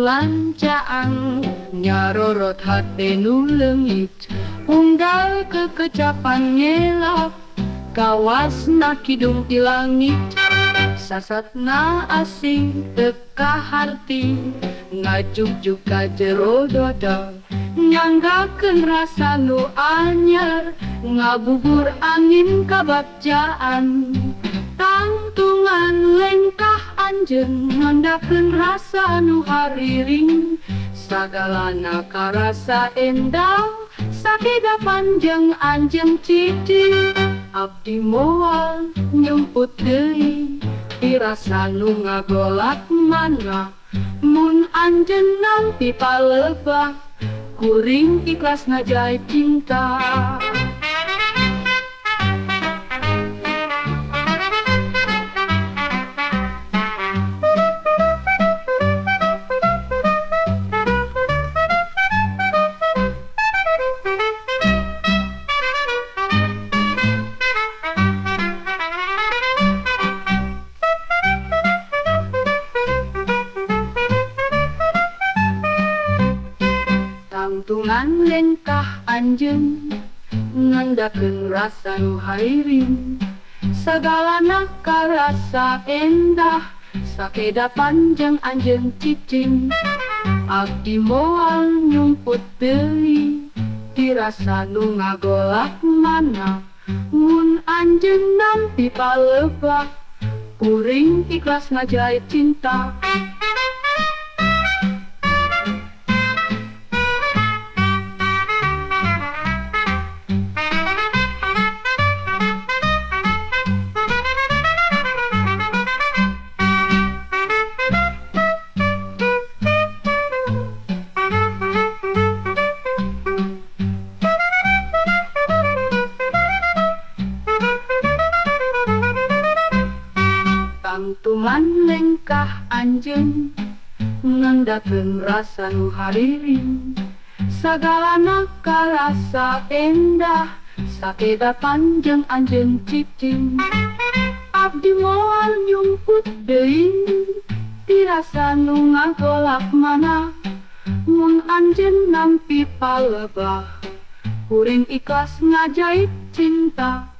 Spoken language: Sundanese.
bulan caang nyarorot hate nu leungit unggal kekecapan ngelap kawasna kidung ti langit sasatna asing teu kaharti ngajugjug ka jero dada nyanggakeun rasa nu anyar ngabugur angin kabakjaan tangtungan lengkah anjeun ngandakeun rasa nu hariring sagalana karasa endah sakedapan jeung anjeun cicing abdi moal nyumput deui dirasa nu ngagolak mana mun anjeun nampi palebah kuring ikhlas ngajait cinta. Tangtungan lengkah anjeun ngandakeun rasa nu hairing sagalana karasa endah sakedapan jeung anjeun cicing abdi moal nyumput deui dirasa nu ngagolak mana mun anjeun nampi palebah kuring ikhlas ngajait cinta. Tangtungan lengkah anjeun ngandakeun rasa nu hariring sagalana karasa endah sakedapan jeung anjeun cicing abdi moal nyumput deui dirasa nu ngagolak mana mun anjeun nampi palebah kuring ikhlas ngajait cinta.